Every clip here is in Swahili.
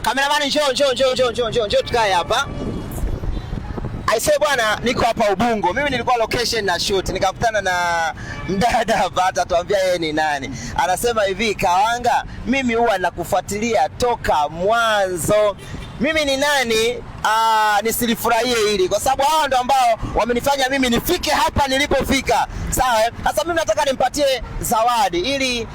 Kameramani, njoo njoo njoo njoo njoo njoo njoo tukae hapa. Aisee bwana, niko hapa Ubungo. Mimi nilikuwa location na shoot, nikakutana na mdada hapa, atatuambia yeye ni nani. Anasema hivi, Kawanga, mimi huwa nakufuatilia toka mwanzo. Mimi ni nani? Nisilifurahie hili kwa sababu hawa ndo ambao wamenifanya mimi nifike hapa nilipofika. Sawa? Eh? Sasa mimi nataka nimpatie zawadi ili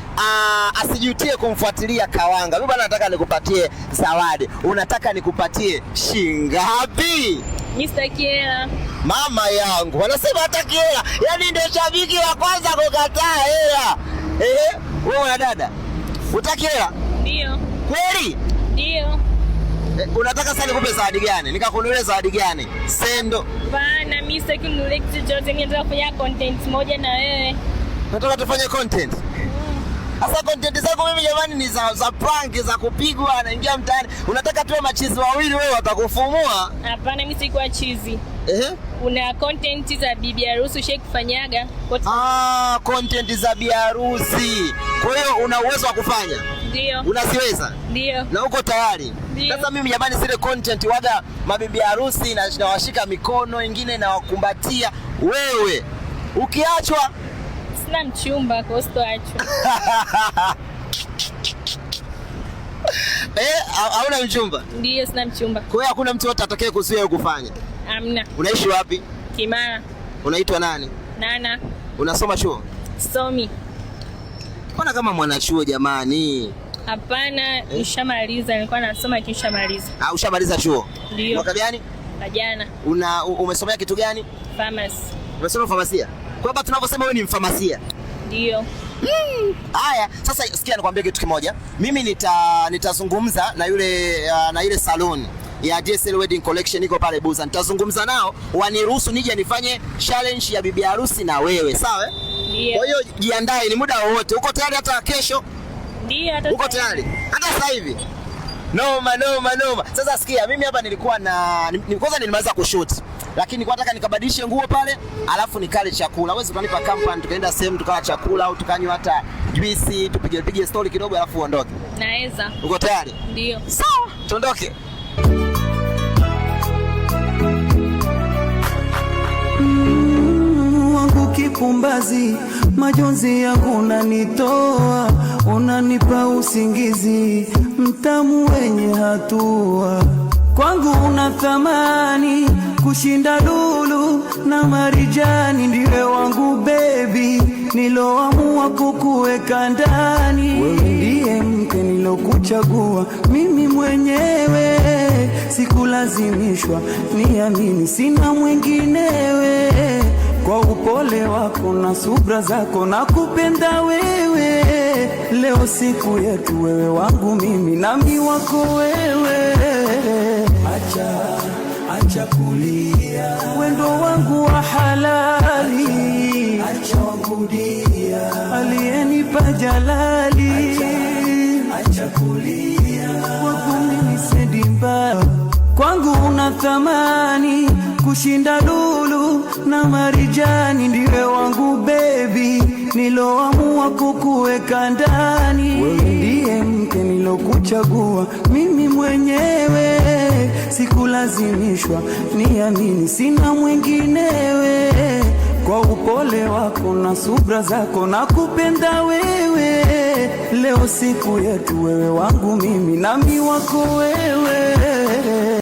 asijutie kumfuatilia Kawanga. Mimi bwana nataka nikupatie zawadi. Unataka nikupatie shingapi? Mimi sitaki hela. Mama yangu wanasema hataki hela, yaani ndio shabiki wa kwanza kukataa hela. Ehe, wewe mwana dada utaki hela Ndio. kweli? Ndio. Unataka sasa nikupe zawadi gani? Nikakununulia zawadi gani? Sendo, Bana, mimi sitaki ununulie kitu chochote. Mimi nataka kufanya content moja na wewe. nataka tufanye content. Sasa content zako mimi jamani ni za prank za kupigwa, naingia mtaani. Unataka tuwe machizi wawili, wewe watakufumua. Hapana, mimi sikuwa chizi. Ehe. Una content za bibi harusi ushai kufanyaga? Ah, content za biharusi. Kwa hiyo una uwezo wa kufanya, Ndio. unaziweza Ndio. na uko tayari? Ndio. Sasa mimi jamani, zile content waga mabibi harusi na nawashika mikono, ingine nawakumbatia. Wewe ukiachwa Sina mchumba, kwa hiyo sitoachwa. hauna mchumba, Ndio, sina mchumba. kwa hiyo hakuna mtu yote atakaye kuzuia wewe kufanya. Amna. Unaishi wapi? Kimara. Unaitwa nani? Nana. Unasoma chuo? Somi. Mbona kama mwanachuo jamani? Hapana, nishamaliza. Nilikuwa nasoma lakini nishamaliza. Ah, ushamaliza chuo? Ndio. Mwaka gani? Na jana. Umesomea kitu gani? Pharmacy. Umesoma famasia. Kwa hapa tunavyosema wewe ni mfamasia. Ndio. Haya, sasa sikia nikwambie kitu kimoja. Mimi nitazungumza na yule na ile salon ya DSL Wedding Collection iko pale Buza. Nitazungumza nao waniruhusu nije nifanye challenge ya bibi harusi na wewe, sawa? Eh? Ndio. Kwa hiyo jiandae, ni muda wowote. Uko tayari hata kesho? Ndio, hata Uko tayari? Hata sasa hivi? Noma noma noma. Sasa sikia, mimi hapa nilikuwa na kwanza nilimaliza kushoot. Lakini nilikuwa nataka nikabadilishe nguo pale, alafu nikale chakula. Huwezi ukanipa company tukaenda sehemu tukala chakula au tukanywa hata juisi, tupige pige story kidogo alafu uondoke. Naweza. Uko tayari? Ndio. Sawa, tuondoke. Wangu kipumbazi, majonzi yangu unanitoa, unanipa usingizi mtamu wenye hatua. Kwangu una thamani kushinda lulu na marijani, ndiwe wangu bebi, niloamua kukuweka ndani. Wewe ndiye mke nilokuchagua mimi mwenyewe, sikulazimishwa, niamini, sina mwinginewe. Kwa upole wako na subra zako na kupenda wewe, leo siku yetu, wewe wangu mimi nami wako wewe. Acha, acha kulia, wendo wangu wa halali, acha wangudia, aliyenipa jalali, acha kulia, kwangu mimi sendi mbali, kwangu una thamani kushinda lulu na marijani, ndiwe wangu bebi, niloamua kukuweka ndani. Wewe ndiye mke nilokuchagua mimi mwenyewe, sikulazimishwa, niamini, sina mwinginewe. Kwa upole wako na subra zako na kupenda wewe, leo siku yetu, wewe wangu mimi nami wako wewe.